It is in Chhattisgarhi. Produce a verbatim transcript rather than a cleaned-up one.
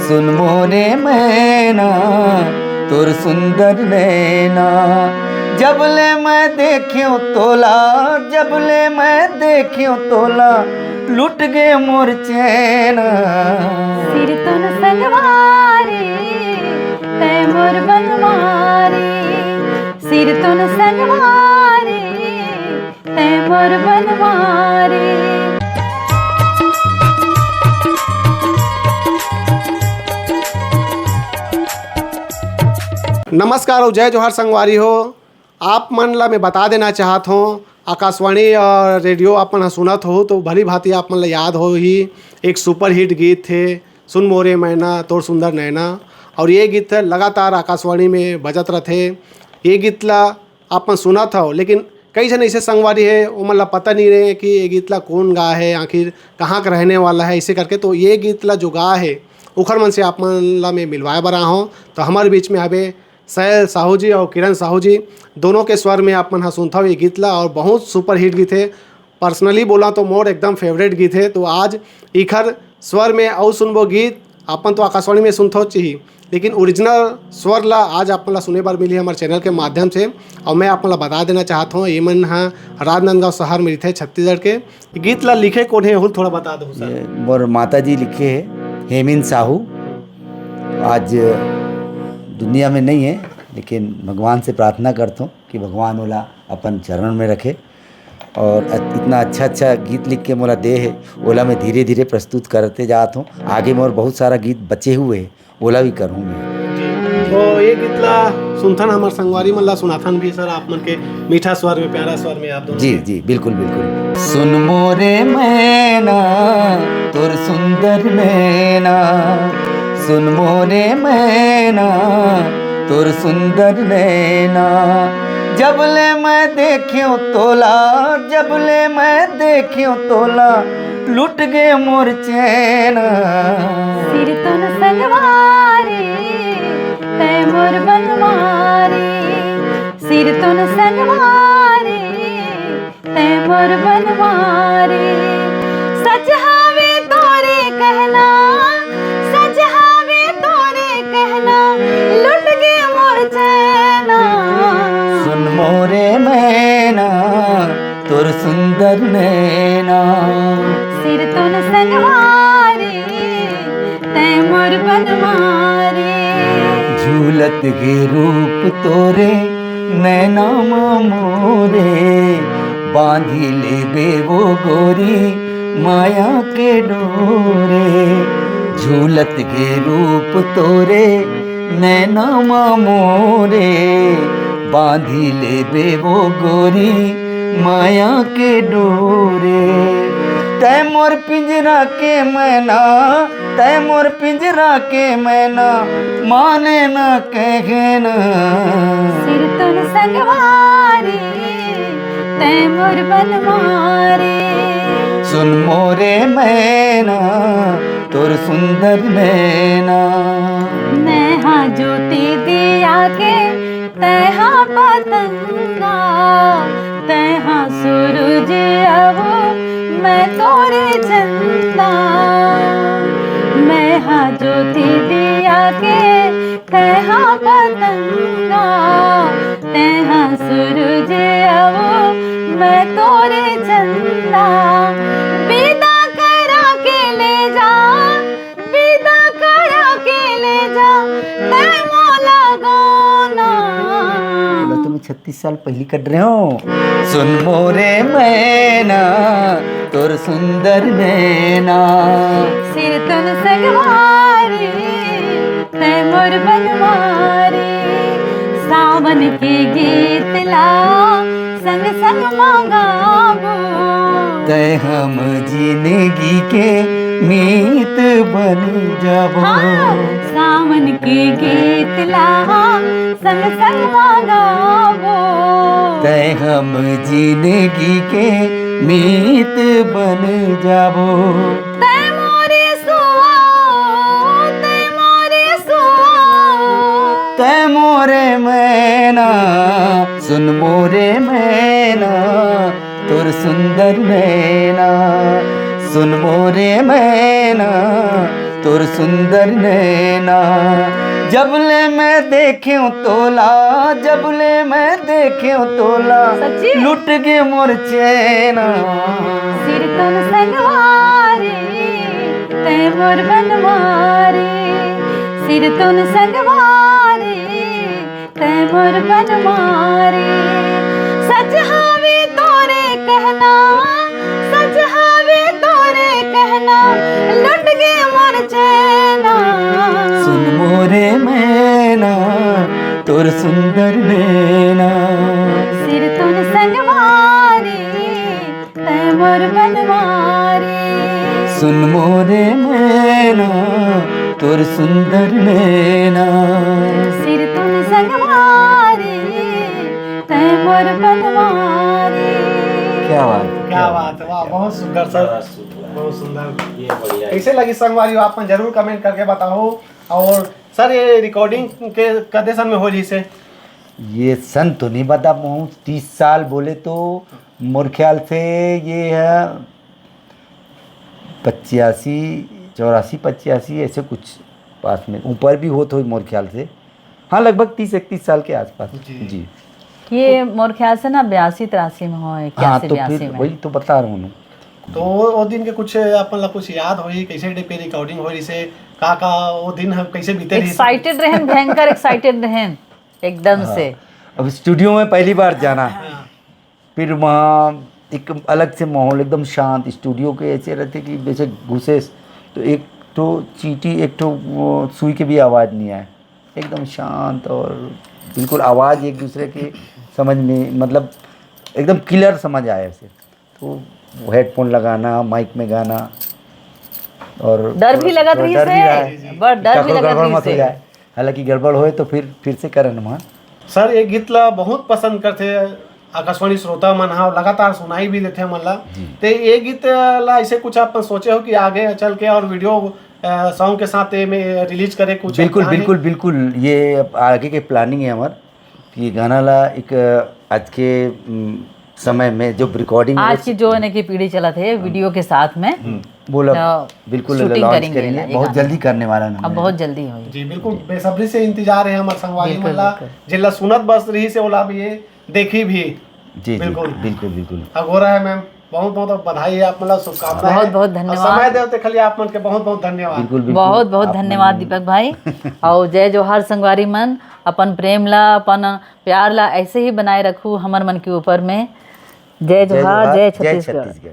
सुन मोरे मैना, तोर सुंदर नैना, जब ले मैं देख्यों तोला, जब ले मैं देख्यों तोला, लुट गे मोर चैना। सिरतोन संगवारी, तै मोर बनवारी, सिरतोन संगवारी, तै मोर बनवारी। नमस्कार अउ जय जोहार संगवारी हो। आप मन ला मैं बता देना चाहत हों, आकाशवाणी अउ रेडियो आप मन ह सुनत हो तो भली भांति आप मन ला याद होही, एक सुपरहिट गीत हे सुन मोरे मैना तोर सुंदर नैना। अउ ये गीत लगातार आकाशवाणी में बजत रथे। ये गीत ला आप मन सुनत हव, लेकिन कई झन ऐसे संगवारी हे, ओमन ला पता नहीं रहे कि ये गीत ला कौन गा हे, आखिर कहाँ का रहने वाला हे, ऐसे करके। तो ये गीत ला जो गा हे, ओखर मन से आप मन ला मैं मिलवाए बर आए हों। तो हमारे बीच में हवे सैल साहू जी अउ किरण साहू जी, दोनों के स्वर में आप मन ह सुनथव ये गीत ला, अउ बहुत सुपरहिट गीत हे। पर्सनली बोला तो मोर एकदम फेवरेट गीत हे। तो आज इखर स्वर में अउ सुनबो गीत, अपन तो आकाशवाणी में सुनथो ही, लेकिन ओरिजिनल स्वर ला आज अपन ला सुने बर मिली हमर चैनल के माध्यम से। अउ मैं अपन ला बता देना चाहत हों, ये मन ह राजनांदगांव शहर में रहिथे, छत्तीसगढ़ के। गीत ला लिखे कोन हे, ओहू ल थोड़ा बता दो सर। ये मोर माता जी लिखे हे, हेमिन साहू। आज दुनिया में नहीं है, लेकिन भगवान से प्रार्थना करता हूँ कि भगवान ओला अपन चरण में रखे। और अत-, इतना अच्छा अच्छा गीत लिख के मोला दे हे, ओला मैं धीरे धीरे प्रस्तुत करते जात हूँ। आगे मोर बहुत सारा गीत बचे हुए हे, ओला भी करहूँ मैं। तो ये गीत ला सुनथन, हमर संगवारी मन ला सुनाथन भी सर, आप मन के मीठा स्वर में, प्यारा स्वर में आप दोनों जी के। जी, बिल्कुल बिल्कुल। सुन मोरे मैना, तोर सुंदर नैना, सुन मोरे मैना, तोर सुंदर नैना, जब ले मैं देख्यों तोला, जब ले मैं देख्यों तोला, लुट गे मोर चैना। सिरतोन संगवारी, तै मोर बनवारी, सिरतोन संगवारी, तै मोर बनवारी। सच हावे तोरे कहना, सच हावे तोरे कहना, लुट गे मोर चैना। सुन मोरे मैना, तोर सुंदर नैना। सिरतोन संगवारी, तै मोर बनवारी। झूलत गे रूप तोरे नैना म मोरे, बांधी लेबे वो गोरी माया के डोरे। झूलत गे रूप तोरे नैना म मोरे, बांधी लेबे वो गोरी माया के डोरे। तै मोर पिंजरा के मैना, तै मोर पिंजरा के मैना, माने ना कहना। सिरतोन संगवारी, तै मोर बनवारी। सुन मोरे मैना, तोर सुंदर नैना। मैं हा ज्योति दिया के, तै हा पतंगा, तै हा सूरज अउ मैं तोरे चंदा। मैं हा ज्योति दिया के, तै हा पतंगा, तै हा सूरज अउ मैं तोरे चंदा। विदा करा के ले जा, विदा करा के ले जा, तै मोला गाना। बोला तो मैं छत्तीस साल पहली कट रहे हो। सुन मोरे मैना, तोर सुंदर नैना। सिरतोन संगवारी, तै मोर बनवारी। सावन के गीत ला संग संग म गाबो। तै हम जिंदगी के मीत बन जाबो। हाँ, सावन के गीत ला संग संग म गाबो। तै हम जिंदगी के मीत बन जाबो। तै मोरे सुआ, तै मोरे सुआ। तै मोरे मैना, सुन मोरे मैना, तोर सुंदर नैना। सुन मोरे मैना, तोर सुंदर नैना, जब ले मैं देखेंव तोला, जब ले मैं देखेंव तोला, सच्ची? लुट गे मोर चैना। सिरतोन संगवारी, तैं मोर बनवारी। सिरतोन संगवारी, तैं मोर बनवारी। सच हावे तोरे कहना, सच हावे तोरे कहना, लुट गे मोर चैना। सुन मोरे मैना, तोर सुंदर नैना। सिरतोन संगवारी, तैं मोर बनवारी। सुन मोरे मैना, तोर सुंदर नैना। सिरतोन संगवारी, तैं मोर बनवारी। क्या बात है, क्या बात है, वाह, बहुत सुंदर सर, बहुत सुंदर। ये बढ़िया है। कैसे लगी संगवारी, आप मन जरूर कमेंट करके बताओ। और सर, ये रिकॉर्डिंग के कदे सन में हो रही से? ये सन तो नहीं बता पाऊँ, तीस साल बोले तो मोर ख्याल से ये है पचासी, चौरासी, पचासी, ऐसे कुछ पास में, ऊपर भी होत होई मोर ख्याल से। हाँ, लगभग तीस इकतीस साल के आसपास। जी। जी। ये मोर ख्याल से ना बयासी तिरासी में हो, हाँ, इक्यासी तो बयासी फिर में। वही तो बता रहा हूँ। तो वो, वो दिन के कुछ अपन ला कुछ याद होई, कैसे डे पे रिकॉर्डिंग हो रही से, का का वो दिन हम कैसे बीते रही से? एक्साइटेड रहन, भयंकर एक्साइटेड रहन एकदम हाँ। से। अब स्टूडियो में पहली बार जाना, हाँ। फिर वहाँ एक अलग से माहौल, एकदम शांत। स्टूडियो के ऐसे रहते कि जैसे घुसे तो एक ठो चींटी, एक ठो वो सुई के भी आवाज़ नहीं आए, एकदम शांत और बिल्कुल आवाज़ एक दूसरे के समझ में, मतलब एकदम क्लियर समझ आए ऐसे। तो हेडफोन लगाना, माइक में गाना, और डर भी थोड़ा, लगत थोड़ा रहिस डर भी हे, रहा है। बड़ डर भी कखरो लगत गड़बड़ रहिस मत हो हे। जाए, हालांकि गड़बड़ होए तो फिर, फिर से करन वहाँ। सर, ये गीत ला बहुत पसंद करथे आकाशवाणी श्रोता मन हा, लगातार सुनाई भी देथे हमन ला। जी। ते ये गीत ला ऐसे कुछ आप सोचे हो कि आगे चल के और वीडियो, अ, सॉन्ग के साथ ये में रिलीज करे कुछ बिल्कुल, plan है? बिल्कुल, बिल्कुल। ये आगे के प्लानिंग है हमार। ये गाना ला एक, अ, आज के, उम, समय में जो रिकॉर्डिंग आज की जो यानी कि पीढ़ी चलत हे वीडियो के साथ में, हम्म, वो लोग तो बिल्कुल शूटिंग लॉन्च करेंगे करेंगे, ये बहुत गाना। जल्दी करने वाला है अब हमने। बहुत जल्दी होई। जी, बिल्कुल बेसब्री से इंतजार है हमार संगवारी बिल्कुल, मन ला, बिल्कुल। जेला सुनत बस रही से ओला भी ये देखी भी। जी, जी, बिल्कुल। बिल्कुल, बिल्कुल। अघोरा है मैम, बहुत बहुत बधाई है आप मन ला, शुभकामना बहुत है। बहुत और धन्यवाद। समय देव ते खाली आप मन के बहुत बहुत धन्यवाद। बिल्कुल, बिल्कुल। बहुत बहुत आप धन्यवाद मन दीपक भाई। और जय जोहार संगवारी मन, अपन प्रेम ला, अपन प्यार ला ऐसे ही बनाए रखू हमर मन के ऊपर में। जय जय जोहार, जोहार, जय जय छत्तीसगढ़। छत्तीसगढ़।